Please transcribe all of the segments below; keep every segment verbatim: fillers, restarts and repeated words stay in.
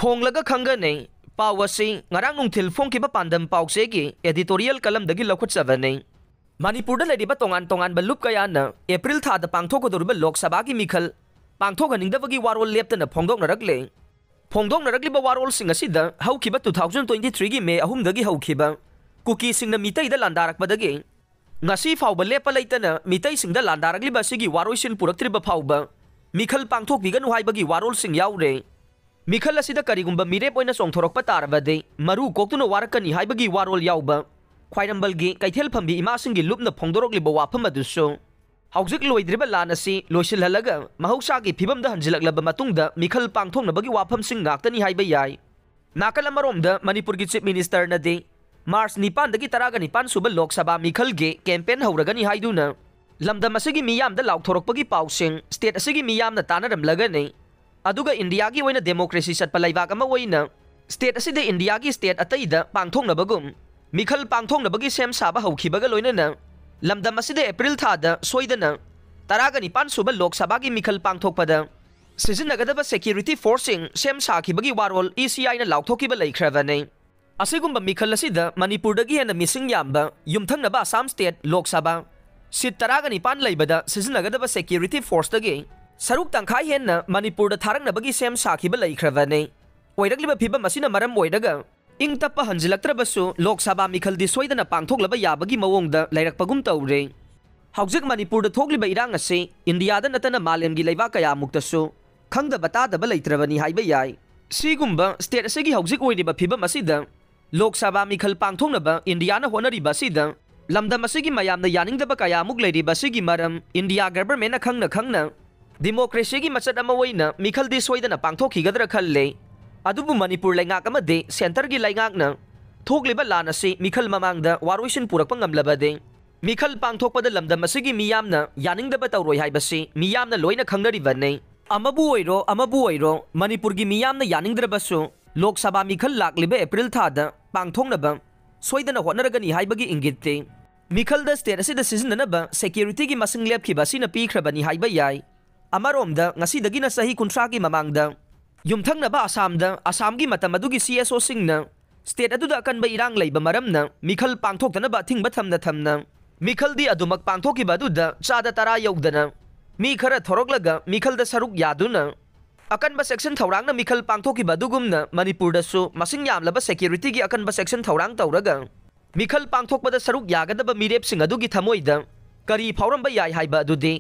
ꯐꯣꯡꯂꯒ ꯈꯪꯒꯅꯤ꯫ ꯄꯥꯎ ꯑꯁꯤ ꯉꯔꯥꯡ ꯅꯨꯡꯊꯤꯜ ꯐꯣꯡꯈꯤꯕ ꯄꯥꯟꯗꯝ ꯄꯥꯎꯆꯦꯒꯤ editorial columnꯗꯒꯤ ꯂꯧꯈꯠꯆꯕꯅꯤ꯫ ꯃꯅꯤꯄꯨꯔꯗ ꯂꯩꯔꯤꯕ ꯇꯣꯉꯥꯟ ꯇꯣꯉꯥꯟꯕ ꯂꯨꯞ ꯀꯌꯥꯅ ꯑꯦꯄ꯭ꯔꯤꯜ ꯊꯥꯗ ꯄꯥꯡꯊꯣꯛꯀꯗꯧꯔꯤꯕ ꯂꯣꯛ ꯁꯚꯥꯒꯤ ꯃꯤꯈꯜ ꯄꯥꯡꯊꯣꯛꯍꯟꯅꯤꯡꯗꯕꯒꯤ ꯋꯥꯔꯣꯜ ꯂꯦꯞꯇꯅ ꯐꯣꯡꯗꯣꯛꯅꯔꯛꯂꯦ꯫ ꯐꯣꯡꯗꯣꯛꯅꯔꯛꯂꯤꯕ ꯋꯥꯔꯣꯜꯁꯤꯡ ꯑꯁꯤꯗ ꯍꯧꯈꯤꯕ two thousand twenty threeꯒꯤ ꯃꯦ ꯑꯍꯨꯝꯗꯒꯤ ꯍꯧꯈꯤꯕ ꯀꯨꯀꯤꯁꯤꯡꯅ ꯃꯤꯇꯩꯗ ꯂꯥꯟꯗꯥꯔꯛꯄꯗꯒꯤ ꯉꯁꯤ ꯐꯥꯎꯕ ꯂꯦꯞꯄ ꯂꯩꯇꯅ ꯃꯤꯇꯩꯁꯤꯡꯗ ꯂꯥꯟꯗꯥꯔꯛꯂꯤꯕ ꯑꯁꯤꯒꯤ ꯋꯥꯔꯣꯏꯁꯤꯟ ꯄꯨꯔꯛꯇ꯭ꯔꯤꯕ ꯐꯥꯎꯕ ꯃꯤꯈꯜ ꯄꯥꯡꯊꯣꯛꯄꯤꯒꯅꯨ ꯍꯥꯏꯕꯒꯤ ꯋꯥꯔꯣꯜꯁꯤꯡ ꯌꯥꯎꯔꯦ꯫ ꯃꯤꯈꯜ ꯑꯁꯤꯗ ꯀꯔꯤꯒꯨꯝꯕ ꯃꯤꯔꯦꯞ ꯑꯣꯏꯅ ꯆꯣꯡꯊꯣꯔꯛꯄ ꯇꯥꯔꯕꯗꯤ ꯃꯔꯨ ꯀꯣꯛꯇꯨꯅ ꯋꯥꯔꯛꯀꯅꯤ ꯍꯥꯏꯕꯒꯤ ꯋꯥꯔꯣꯜ ꯌꯥꯎꯕ ꯈ꯭ꯋꯥꯏꯔꯝꯕꯜꯒꯤ ꯀꯩꯊꯦꯜ ꯐꯝꯕꯤ ꯏꯃꯥꯁꯤꯡꯒꯤ ꯂꯨꯞꯅ ꯐꯣꯡꯗꯣꯔꯛꯂꯤꯕ ꯋꯥꯐꯝ ꯑꯗꯨꯁꯨ ꯍꯧꯖꯤꯛ ꯂꯣꯏꯗ꯭ꯔꯤꯕ ꯂꯥꯟ ꯑꯁꯤ ꯂꯣꯏꯁꯤꯜꯍꯜꯂꯒ ꯃꯍꯧꯁꯥꯒꯤ ꯐꯤꯕꯝꯗ ꯍꯟꯖꯤꯜꯂꯛꯂꯕ ꯃꯇꯨꯡꯗ ꯃꯤꯈꯜ ꯄꯥꯡꯊꯣꯛꯅꯕꯒꯤ ꯋꯥꯐꯝꯁꯤꯡ ꯉꯥꯛꯇꯅꯤ ꯍꯥꯏꯕ ꯌꯥꯏ꯫ ꯅꯥꯀꯜ ꯑꯃꯔꯣꯝꯗ ꯃꯅꯤꯄꯨꯔꯒꯤ Chief Ministerꯅꯗꯤ ꯃꯥꯔꯆ ꯅꯤꯄꯥꯟꯗꯒꯤ ꯇꯔꯥꯒ ꯅꯤꯄꯥꯟ ꯁꯨꯕ ꯂꯣꯛ ꯁꯚꯥ ꯃꯤꯈꯜꯒꯤ campaign ꯍꯧꯔꯒꯅꯤ ꯍꯥꯏꯗꯨꯅ ꯂꯝꯗꯝ ꯑꯁꯤꯒꯤ ꯃꯤꯌꯥꯝꯗ ꯂꯥꯎꯊꯣꯔꯛꯄꯒꯤ ꯄꯥꯎꯁꯤꯡ state ꯑꯁꯤꯒꯤ ꯃꯤꯌꯥꯝꯅ ꯇꯥꯟꯅꯔꯝꯂꯒꯅꯤ꯫ ꯑꯗꯨꯒ ꯏꯟꯗꯤꯌꯥꯒꯤ ꯑꯣꯏꯅ democracy ꯆꯠꯄ ꯂꯩꯕꯥꯛ ꯑꯃ ꯑꯣꯏꯅ state ꯑꯁꯤꯗ ꯏꯟꯗꯤꯌꯥꯒꯤ state ꯑꯇꯩꯗ ꯄꯥꯡꯊꯣꯛꯅꯕꯒꯨꯝ ꯃꯤꯈꯜ ꯄꯥꯡꯊꯣꯛꯅꯕꯒꯤ ꯁꯦꯝ ꯁꯥꯕ ꯍꯧꯈꯤꯕꯒ ꯂꯣꯏꯅꯅ ꯂꯝꯗꯝ ꯑꯁꯤꯗ ꯑꯦꯄ꯭ꯔꯤꯜ ꯊꯥꯗ ꯁꯣꯏꯗꯅ ꯇꯔꯥꯒ ꯅꯤꯄꯥꯟ ꯁꯨꯕ ꯂꯣꯛ ꯁꯚꯥꯒꯤ ꯃꯤꯈꯜ ꯄꯥꯡꯊꯣꯛꯄꯗ ꯁꯤꯖꯤꯟꯅꯒꯗꯕ security forceꯁꯤꯡ ꯁꯦꯝ ꯁꯥꯈꯤꯕꯒꯤ ꯋꯥꯔꯣꯜ ECIꯅ ꯂꯥꯎꯊꯣꯛꯈꯤꯕ ꯂꯩꯈ꯭ꯔꯕꯅꯤ꯫ ꯑꯁꯤꯒꯨꯝꯕ ꯃꯤꯈꯜ ꯑꯁꯤꯗ ꯃꯅꯤꯄꯨꯔꯗꯒꯤ ꯍꯦꯟꯅ ꯃꯤꯁꯤꯡ ꯌꯥꯝꯕ ꯌꯨꯝꯊꯪꯅꯕ ꯑꯁꯥꯝ state ꯂꯣꯛ ꯁꯚꯥ seat ꯇꯔꯥꯒ ꯅꯤꯄꯥꯟ ꯂꯩꯕꯗ ꯁꯤꯖꯤꯟꯅꯒꯗꯕ security forceꯇꯒꯤ ꯁꯔꯨꯛ ꯇꯪꯈꯥꯏ ꯍꯦꯟꯅ ꯃꯅꯤꯄꯨꯔꯗ ꯊꯥꯔꯛꯅꯕꯒꯤ ꯁꯦꯝ ꯁꯥꯈꯤꯕ ꯂꯩꯈ꯭ꯔꯕꯅꯤ꯫ ꯑꯣꯏꯔꯛꯂꯤꯕ ꯐꯤꯕꯝ ꯑꯁꯤꯅ ꯃꯔꯝ ꯑꯣꯏꯔꯒ ꯏꯪ ꯇꯞꯄ ꯍꯟꯖꯤꯜꯂꯛꯇ꯭ꯔꯕꯁꯨ ꯂꯣꯛ ꯁꯚꯥ ꯃꯤꯈꯜꯗꯤ ꯁꯣꯏꯗꯅ ꯄꯥꯡꯊꯣꯛꯂꯕ ꯌꯥꯕꯒꯤ ꯃꯑꯣꯡꯗ ꯂꯩꯔꯛꯄꯒꯨꯝ ꯇꯧꯔꯦ꯫ ꯍꯧꯖꯤꯛ ꯃꯅꯤꯄꯨꯔꯗ ꯊꯣꯛꯂꯤꯕ ꯏꯔꯥꯡ ꯑꯁꯤ ꯏꯟꯗꯤꯌꯥꯗ ꯅꯠꯇꯅ ꯃꯥꯂꯦꯝꯒꯤ ꯂꯩꯕꯥꯛ ꯀꯌꯥꯃꯨꯛꯇꯁꯨ ꯈꯪꯗꯕ ꯇꯥꯗꯕ ꯂꯩꯇ꯭ꯔꯕꯅꯤ ꯍꯥꯏꯕ ꯌꯥꯏ꯫ ꯁꯤꯒꯨꯝꯕ state ꯑꯁꯤꯒꯤ ꯍꯧꯖꯤꯛ ꯑꯣꯏꯔꯤꯕ ꯐꯤꯕꯝ ꯑꯁꯤꯗ ꯂꯣꯛ ꯁꯚꯥ ꯃꯤꯈꯜ ꯄꯥꯡꯊꯣꯛꯅꯕ ꯏꯟꯗꯤꯌꯥꯅ ꯍꯣꯠꯅꯔꯤꯕ ꯑꯁꯤꯗ ꯂꯝꯗꯝ ꯑꯁꯤꯒꯤ ꯃꯌꯥꯝꯅ ꯌꯥꯅꯤꯡꯗꯕ ꯀꯌꯥꯃꯨꯛ ꯂꯩꯔꯤꯕ ꯑꯁꯤꯒꯤ ꯃꯔꯝ ꯏꯟꯗꯤꯌꯥ governmentꯅ ꯈꯪꯅ ꯈꯪꯅ democracyꯒꯤ ꯃꯆꯠ ꯑꯃ ꯑꯣꯏꯅ ꯃꯤꯈꯜꯗꯤ ꯁꯣꯏꯗꯅ ꯄꯥꯡꯊꯣꯛꯈꯤꯒꯗ꯭ꯔꯥ ꯈꯜꯂꯦ꯫ ꯑꯗꯨꯕꯨ ꯃꯅꯤꯄꯨꯔ ꯂꯩꯉꯥꯛ ꯑꯃꯗꯤ centreꯒꯤ ꯂꯩꯉꯥꯛꯅ ꯊꯣꯛꯂꯤꯕ ꯂꯥꯟ ꯑꯁꯤ ꯃꯤꯈꯜ ꯃꯃꯥꯡꯗ ꯋꯥꯔꯣꯏꯁꯤꯟ ꯄꯨꯔꯛꯄ ꯉꯝꯂꯕꯗꯤ ꯃꯤꯈꯜ ꯄꯥꯡꯊꯣꯛꯄꯗ ꯂꯝꯗꯝ ꯑꯁꯤꯒꯤ ꯃꯤꯌꯥꯝꯅ ꯌꯥꯅꯤꯡꯗꯕ ꯇꯧꯔꯣꯏ ꯍꯥꯏꯕꯁꯤ ꯃꯤꯌꯥꯝꯅ ꯂꯣꯏꯅ ꯈꯪꯅꯔꯤꯕꯅꯤ꯫ ꯑꯃꯕꯨ ꯑꯣꯏꯔꯣ, ꯑꯃꯕꯨ ꯑꯣꯏꯔꯣ, ꯃꯅꯤꯄꯨꯔꯒꯤ ꯃꯤꯌꯥꯝꯅ ꯌꯥꯅꯤꯡꯗ꯭ꯔꯕꯁꯨ ꯂꯣꯛ ꯁꯚꯥ ꯃꯤꯈꯜ ꯂꯥꯛꯂꯤꯕ ꯑꯦꯄ꯭ꯔꯤꯜ ꯊꯥꯗ ꯄꯥꯡꯊꯣꯛꯅꯕ ꯁꯣꯏꯗꯅ ꯍꯣꯠꯅꯔꯒꯅꯤ ꯍꯥꯏꯕꯒꯤ ꯏꯪꯒꯤꯠꯇꯤ ꯃꯤꯈꯜꯗ state ꯑꯁꯤꯗ ꯁꯤꯖꯤꯟꯅꯅꯕ securityꯒꯤ ꯃꯁꯤꯡ ꯂꯦꯞꯈꯤꯕ ꯑꯁꯤꯅ ꯄꯤꯈ꯭ꯔꯕꯅꯤ ꯍꯥꯏꯕ ꯌꯥꯏ꯫ ꯑꯃꯔꯣꯝꯗ, ꯉꯁꯤꯗꯒꯤꯅ ꯆꯍꯤ ꯀꯨꯟꯊ꯭ꯔꯥꯒꯤ ꯃꯃꯥꯡꯗ ꯌꯨꯝꯊꯪꯅꯕ ꯑꯁꯥꯝꯗ ꯑꯁꯥꯝꯒꯤ ꯃꯇꯝ ꯑꯗꯨꯒꯤ ꯁꯤ ꯑꯦꯁ ꯑꯣꯁꯤꯡꯅ ꯁ꯭ꯇꯦꯠ ꯑꯗꯨꯗ ꯑꯀꯟꯕ ꯏꯔꯥꯡ ꯂꯩꯕ ꯃꯔꯝꯅ ꯃꯤꯈꯜ ꯄꯥꯡꯊꯣꯛꯇꯅꯕ ꯑꯊꯤꯡꯕ ꯊꯝꯅ ꯊꯝꯅ ꯃꯤꯈꯜꯗꯤ ꯑꯗꯨꯃꯛ ꯄꯥꯡꯊꯣꯛꯈꯤꯕ ꯑꯗꯨꯗ ꯆꯥꯗ ꯇꯔꯥ ꯌꯧꯗꯅ ꯃꯤ ꯈꯔ ꯊꯣꯔꯛꯂꯒ ꯃꯤꯈꯜꯗ ꯁꯔꯨꯛ ꯌꯥꯗꯨꯅ ꯑꯀꯟꯕ ꯁꯦꯛꯁꯟ ꯊꯧꯔꯥꯡꯅ ꯃꯤꯈꯜ ꯄꯥꯡꯊꯣꯛꯈꯤꯕ ꯑꯗꯨꯒꯨꯝꯅ ꯃꯅꯤꯄꯨꯔꯗꯁꯨ ꯃꯁꯤꯡ ꯌꯥꯝꯂꯕ ꯁꯦꯀ꯭ꯌꯨꯔꯤꯇꯤꯒꯤ ꯑꯀꯟꯕ ꯁꯦꯛꯁꯟ ꯊꯧꯔꯥꯡ ꯇꯧꯔꯒ ꯃꯤꯈꯜ ꯄꯥꯡꯊꯣꯛꯄꯗ ꯁꯔꯨꯛ ꯌꯥꯒꯗꯕ ꯃꯤꯔꯦꯞꯁꯤꯡ ꯑꯗꯨꯒꯤ ꯊꯃꯣꯏꯗ ꯀꯔꯤ ꯐꯥꯎꯔꯝꯕ ꯌꯥꯏ ꯍꯥꯏꯕ ꯑꯗꯨꯗꯤ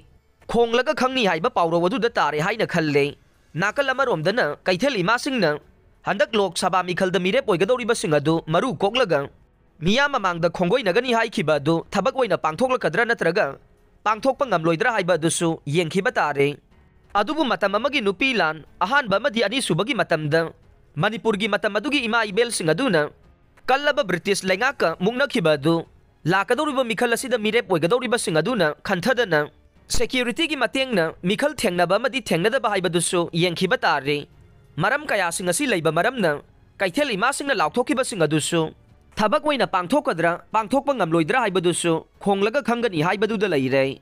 ꯈꯣꯡꯂꯒ ꯈꯪꯅꯤ ꯍꯥꯏꯕ ꯄꯥꯎꯔꯧ ꯑꯗꯨꯗ ꯇꯥꯔꯦ ꯍꯥꯏꯅ ꯈꯜꯂꯦ꯫ ꯅꯥꯀꯜ ꯑꯃꯔꯣꯝꯗꯅ ꯀꯩꯊꯦꯜ ꯏꯃꯥꯁꯤꯡꯅ ꯍꯟꯗꯛ ꯂꯣꯛ ꯁꯚꯥ ꯃꯤꯈꯜꯗ ꯃꯤꯔꯦꯞ ꯑꯣꯏꯒꯗꯧꯔꯤꯕꯁꯤꯡ ꯑꯗꯨ ꯃꯔꯨ ꯀꯣꯛꯂꯒ ꯃꯤꯌꯥꯝ ꯃꯃꯥꯡꯗ ꯈꯣꯡꯒꯣꯏꯅꯒꯅꯤ ꯍꯥꯏꯈꯤꯕ ꯑꯗꯨ ꯊꯕꯛ ꯑꯣꯏꯅ ꯄꯥꯡꯊꯣꯛꯂꯛꯀꯗ꯭ꯔꯥ ꯅꯠꯇ꯭ꯔꯒ ꯄꯥꯡꯊꯣꯛꯄ ꯉꯝꯂꯣꯏꯗ꯭ꯔꯥ ꯍꯥꯏꯕ ꯑꯗꯨꯁꯨ ꯌꯦꯡꯈꯤꯕ ꯇꯥꯔꯦ꯫ ꯑꯗꯨꯕꯨ ꯃꯇꯝ ꯑꯃꯒꯤ ꯅꯨꯄꯤ ꯂꯥꯟ ꯑꯍꯥꯟꯕ ꯑꯃꯗꯤ ꯑꯅꯤꯁꯨꯕꯒꯤ ꯃꯇꯝꯗ ꯃꯅꯤꯄꯨꯔꯒꯤ ꯃꯇꯝ ꯑꯗꯨꯒꯤ ꯏꯃꯥ ꯏꯕꯦꯜꯁꯤꯡ ꯑꯗꯨꯅ ꯀꯜꯂꯕ ꯕ꯭ꯔꯤꯇꯤꯁ ꯂꯩꯉꯥꯛꯀ ꯃꯨꯛꯅꯈꯤꯕ ꯑꯗꯨ ꯂꯥꯛꯀꯗꯧꯔꯤꯕ ꯃꯤꯈꯜ ꯑꯁꯤꯗ ꯃꯤꯔꯦꯞ ꯑꯣꯏꯒꯗꯧꯔꯤꯕꯁꯤꯡ ꯑꯗꯨꯅ ꯈꯟꯊꯗꯅ ꯁꯦꯀ꯭ꯌꯨꯔꯤꯇꯤꯒꯤ ꯃꯇꯦꯡꯅ ꯃꯤꯈꯜ ꯊꯦꯡꯅꯕ ꯑꯃꯗꯤ ꯊꯦꯡꯅꯗꯕ ꯍꯥꯏꯕꯗꯨꯁꯨ ꯌꯦꯡꯈꯤꯕ ꯇꯥꯔꯦ꯫ ꯃꯔꯝ ꯀꯌꯥꯁꯤꯡ ꯑꯁꯤ ꯂꯩꯕ ꯃꯔꯝꯅ ꯀꯩꯊꯦꯜ ꯏꯃꯥꯁꯤꯡꯅ ꯂꯥꯎꯊꯣꯛꯈꯤꯕꯁꯤꯡ ꯑꯗꯨꯁꯨ ꯊꯕꯛ ꯑꯣꯏꯅ ꯄꯥꯡꯊꯣꯛꯀꯗ꯭ꯔꯥ ꯄꯥꯡꯊꯣꯛꯄ ꯉꯝꯂꯣꯏꯗ꯭ꯔꯥ ꯍꯥꯏꯕꯗꯨꯁꯨ ꯈꯣꯡꯂꯒ ꯈꯪꯒꯅꯤ ꯍꯥꯏꯕꯗꯨꯗ ꯂꯩꯔꯦ꯫